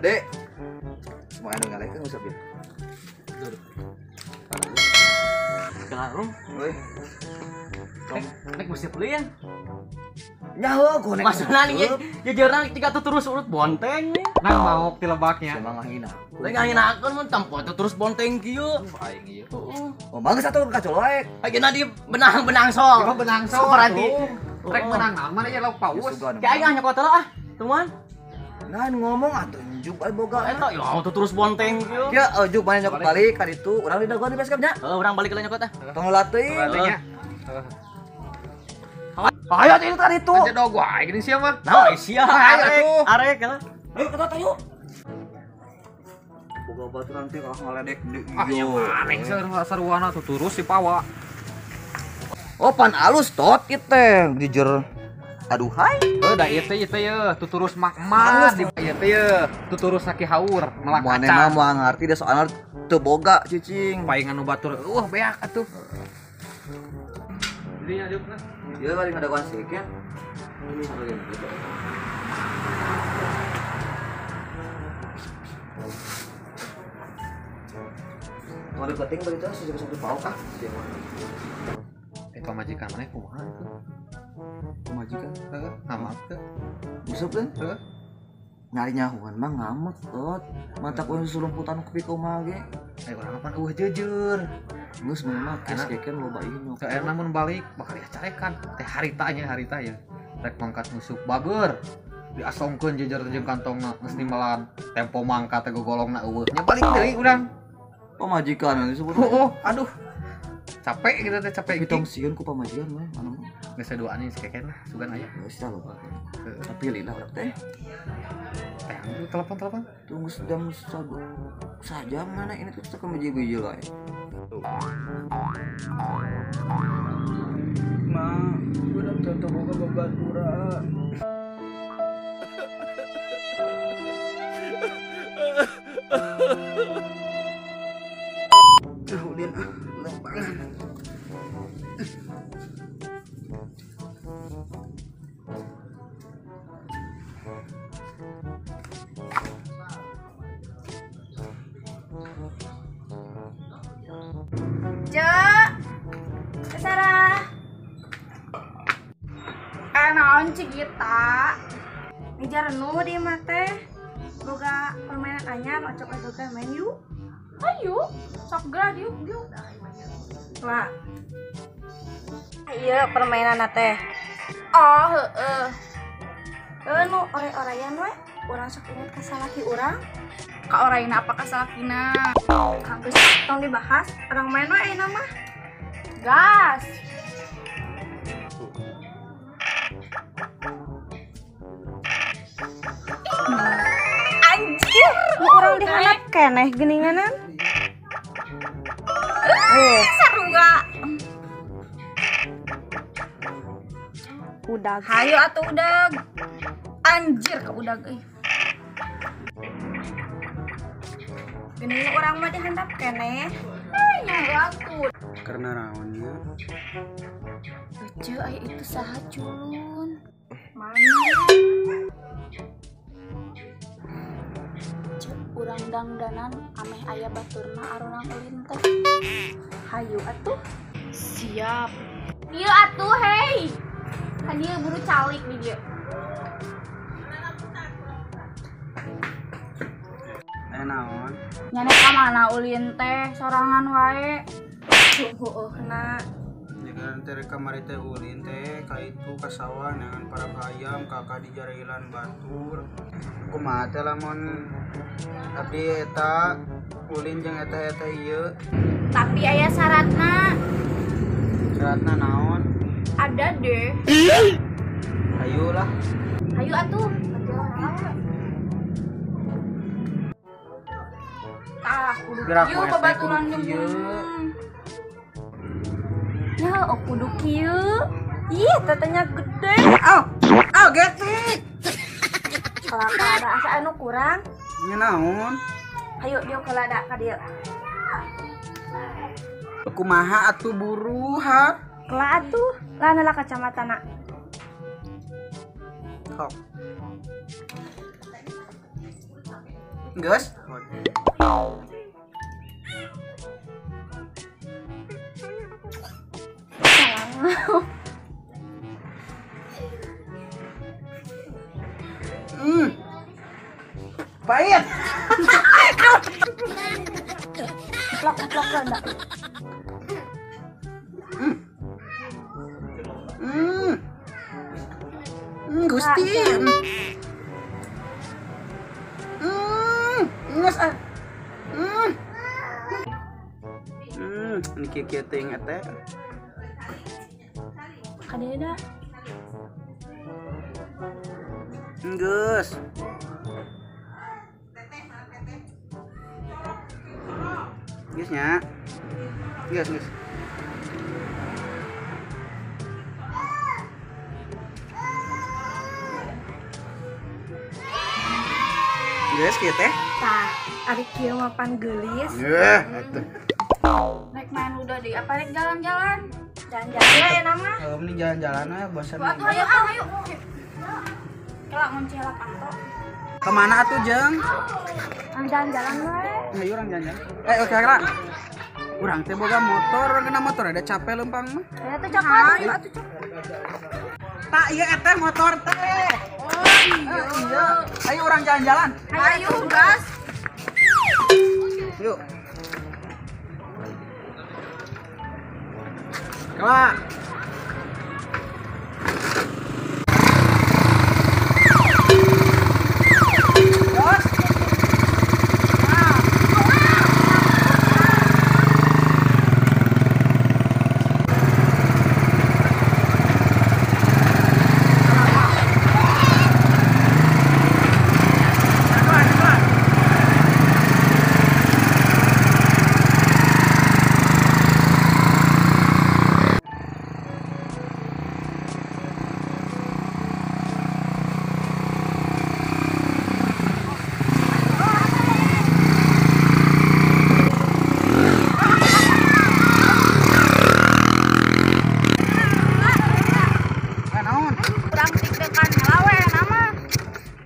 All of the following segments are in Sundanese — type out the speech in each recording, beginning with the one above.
Ade. Semua anu ngalehkeun usap ieu. Kenapa? Woi. Nek mesti beli ya? Nyaho, gonek. Maksudna nih, jajaran tiga tuh terus urut bonteng. Nah, mau ti lebaknya. Semang ngahina. Lain ngahinakeun mun tempo tuh terus bonteng kieu. Aing ieu. Heeh. Oh, bagus atuh kacol wae. Ayeuna di benang-benang sol. Ieu benang sol. Berarti rek menang naon mana ya lauk paus. Kayak aing ah nyokot ah, teman. Nah, ngomong atuh juk aing boga. Eta ya tuh terus bonteng kieu. Ya, juk mana nyokot balik ka ditu, urang di dagoan di base camp nya. Heeh, urang balik lah nyokot ah. Tong latih. Latihnya. Ayo itu tadi tuh. Aja dog wae gini sia mah. Nah, sia. Arek, arek lah. Ayo kita tayo. Boga baturan teh kalah ngaledek deui. Ah, aneh saruana tuh terus si pawa. Oh, pan alus tot ieu teh jujur. Aduh hai. Heuh da ieu teh ye tuturus makma di ieu teh ye tuturus saki haur melak kaca. Manehna moal ngarti da soalna teu boga cicing. Paingan nu batur eueuh beak atuh. Jadi adukna. Ieu bari ngadagoan sikeun. Kalau penting bagi itu sejak satu pauk ah. Pamajikan mana kumaha itu? Pamajikan? Heeh, ngamak teh. Useup teh? Heeh. Nyari nyahuan mah ngamek tot. Mata ku surumputan ku kumaha ge. Ayo urang pan eueuh jujur. Geus mah kes keken loba ieu. Teu aya namun balik bakal dicarekan. Teh harita nya harita ya. Rek mangkat musuh bager. Diasongkeun jujur jeung kantongna geus nimbalan. Tempo mangkat teh gogolongna eueuh. Nya balik deui urang. Pamajikan disebut. Oh, aduh. Capek gitu teh capek gitu. Tong sieun ku pamajikan mah anu. Geus duaan ieu sikeken lah sugan aya. Geus tah loba. Tapi lila urang teh. Teh telepon-telepon. Tunggu jam sajam mana ini tuh ke biji-biji wae. Ma, urang teh teu boga babaturan. Ulin ah, lembangan. Cek, Sarah. Naon cik kita? Ngejar nu di mah teh. Boga permainan anyar, ocok-ocokan main yuk. Ayo, sok gerak yuk, yuk. Lah. Iya, permainan teh. Oh, heeh. Heuh nu ore-orean we, urang sok inget ka salaki urang. Ka oraina apa ka salakina? Geus tong dibahas, urang main we ayeuna mah. Gas. Anjir, nu urang dihandap keneh geuninganan. Seru gak? Udag. Hayo atuh udag. Anjir ke udag euy. Geuning urang mah dihandap keneh. Nya atuh. Karena naonnya? Ece aya itu saha culun? Mana? Cek urang dangdanan ameh aya baturna arurang ulin teh. Hayu atuh. Siap. Ieu atuh hei. Kan dia buru calik di dia. Naon? Nyane ka mana ulin teh sorangan wae. Heueuhna. Nyegan teh kamari teh ulin teh ka itu ka sawah neangan para hayam kakak di jarailan batur. Kumaha teh lamun abdi eta ulin jeung eta-eta ieu. Tapi aya syaratna. Syaratna naon? Ada deh. Ayo lah. Ayo atuh. Tah, kudu kieu babaturan jeung. Ya, oh kudu kieu. Ih, tetenya gede. Au. Au getik. Kelapa ada asa anu kurang. Nya naon? Ayo dieu kelada ka dieu. Kumaha atuh buru hat? Kela atuh, lah lah kacamatana. Sok. Geus. Pahit. Plok-plok enggak. Gusti. Nges ah. Ini kieu-kieu teuing eta. Kadeda. Geus. Geus nya. Geus, geus. Geus kieu teh. Tah, ari kieu mah pan geulis. Yeuh, atuh. Rek main udah deh, apa rek jalan-jalan? Jalan-jalan ya nama. Heuh, mending jalan-jalan we bosan. Atuh ayo ah, ayo. Kelak ngunci heula panto. Kemana atuh, Jeng? Jalan-jalan we. Ayo urang jalan-jalan. Oke, kira. Urang teh boga motor, urang kena motor ada capek lempang mah. Ya atuh cokot, ayo atuh cokot. Tak ieu eta motor teh. Oh iya. Ayo urang jalan-jalan. Ayo gas. Yuk. Kelak.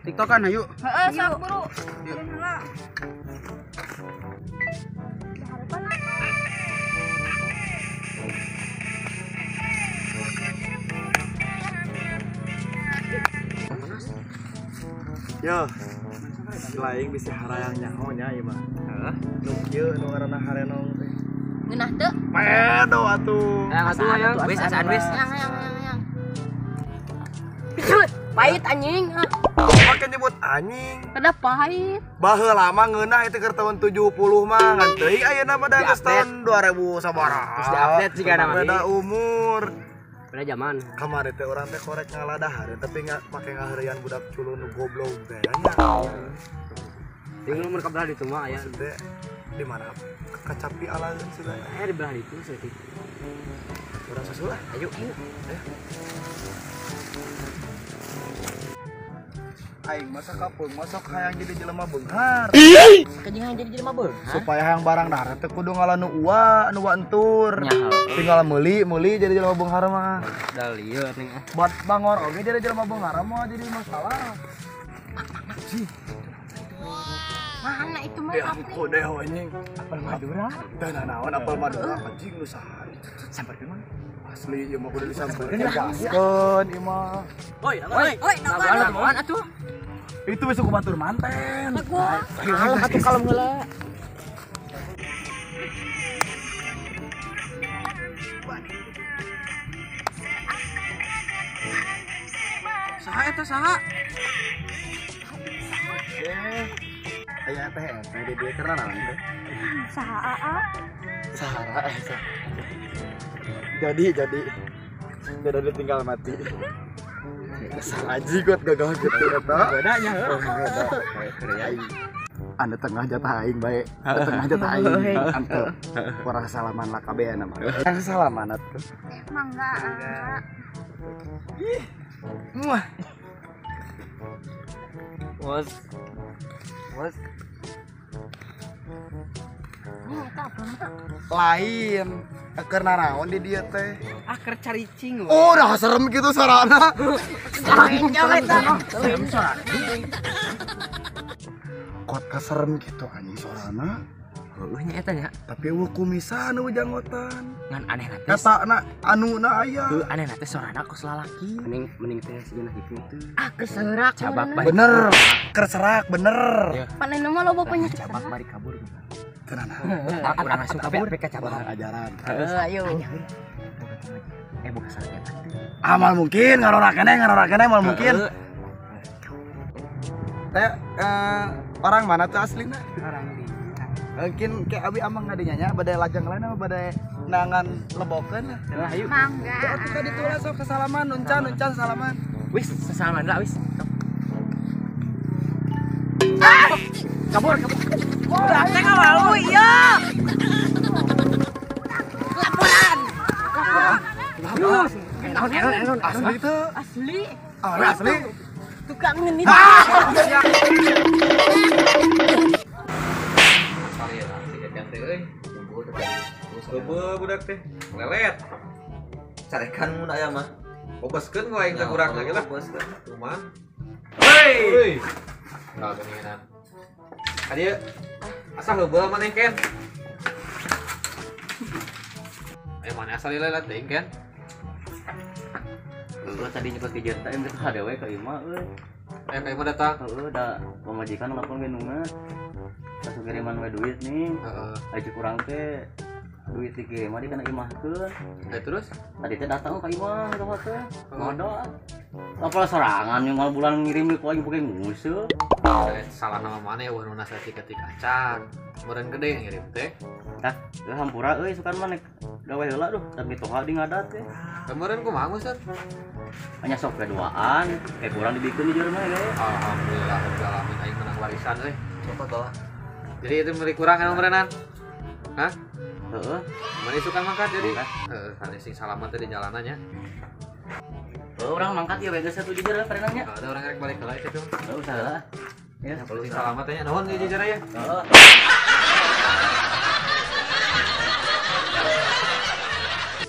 TikTokan ayo. Heeh, sok buru. Yuk. Yo, lain bisa harayang nyaho nya ieu mah. Heeh. Nu kieu nu ngaranna harenong teh. Ngeunah teu? Pedo atuh. Atuh aya. Wis asaan wis. Yang yang. Pahit anjing. Make nyebut anjing. Kada pahit. Baheula mah ngeunah itu keur tahun 70 mah ngan teuing ayeuna mah da geus tahun 2000 sabaraha. Geus di-update sigana mah. Beda umur. Beda zaman. Kamari teh urang teh korek ngaladahar tapi nggak make ngaheureuyan budak culun nu goblok teh nya. Ting mun ka belah ditu mah aya. Maksudnya di mana? Kacapi alaeun sudah. Di belah ditu saeutik. Urang susul lah. Ayo. Ayo. Aing masa kapeung masuk hayang jadi jelema beunghar. Kajing hayang jadi jelema beunghar. Supaya hayang barang dahar teh kudu ngalah nu ua, nu entur. Tinggal meuli jadi jelema beunghar mah. Da lieur ning ah. Buat bangor oge jadi jelema beunghar mah jadi masalah. Sih. Mana itu mah asli. Kode anjing. Apel Madura. Teu naon apel Madura anjing nu saha. Samperkeun mah. Asli ieu mah kudu disamperkeun gaskeun ieu mah. Oi, oi, oi, atuh. Itu besok batur manten. Alah atuh kalem heula. Saha eta saha? Aya teh eta di dieu keur naon teh? Saha aa? Sahara eta. Jadi tinggal mati. Salah kot gagal gitu eta. Bedanya heuh. Anda tengah jatah aing bae. Tengah jatah aing. Ante urang salaman lah kabeh mah. Urang salaman atuh. Mangga. Ih. Muah. Was. Was. Lain. Keur naraon di dieu teh? Ah keur caricing. Oh, dah serem gitu sarana. Kot kaserem kitu anjing sorana. Heueuh nya eta nya. Tapi eueuh kumisan eueuh janggotan. Ngan aneh na teh. Eta na anuna aya. Heuh aneh na teh sorana kos lalaki. Mending teh sigana kitu. Ah keserak. Cabak bener. Kerserak bener. Panena mah loba penyakit. Cabak bari kabur. Tenang. Urang langsung kabur ka cabak ajaran. Heuh ayo. Buka sakit. Amal mungkin ngarora keneh mal mungkin. Teh orang mana tuh aslinya? Orang di. Mungkin kayak abi amang ngadinya nya badai lajang lain apa badai nangan lebokeun lah. Ayo. Mangga. Atuh ka ditu lah sok kesalaman nuncan salaman. Wis sesalaman lah wis. Kabur. Udah teh malu iya. Laporan. Asli itu. Asli. Asli. Tukang ngenit. Heubeul budak teh. Lelet. Carekan mun aya mah. Obeskeun ku aing teh kurang lagi lah. Obeskeun. Kumaha? Hei. Enggak geuningan. Ka dieu. Asa heubeul maneh Ken? Ayo maneh asa dilelet deui Ken? Gua tadi nyebut ke jeung teh geus hade we ka imah euy. Ka imah datang. Heueuh da pamajikan nelpon ge nunga. Langsung kiriman we duit nih. Heeh. Aya kurang teh duit dikirim mah dikena imahkeun. Terus tadi teh datang ka imah eta teh. Ngodo. Apal sorangan yang bulan ngirim ku aing poke nguseuh. Salah nama maneh eueuh nu nasihat ketik acan. Meureun gede ngirim teh. Tah, eueuh hampura euy sukan maneh gawe heula duh, tapi toha di ngadat teh. Kemarin kumaha nguseuh? Hanya sok keduaan, kayak kurang dibikeun di jero mah ge. Alhamdulillah rabbil alamin aing menang warisan euy. Coba bawa. Jadi itu milik kurang kan meureunan? Hah? Heeh. Mana suka mangkat jadi? Heeh, sanes sing salaman teh di jalanannya. Heuh, urang mangkat ieu we geus satu jujur lah parenangnya. Ada orang rek balik heula itu. Heuh, usaha lah. Ya, sing salaman teh nya nuhun ieu jujur ya. Heeh.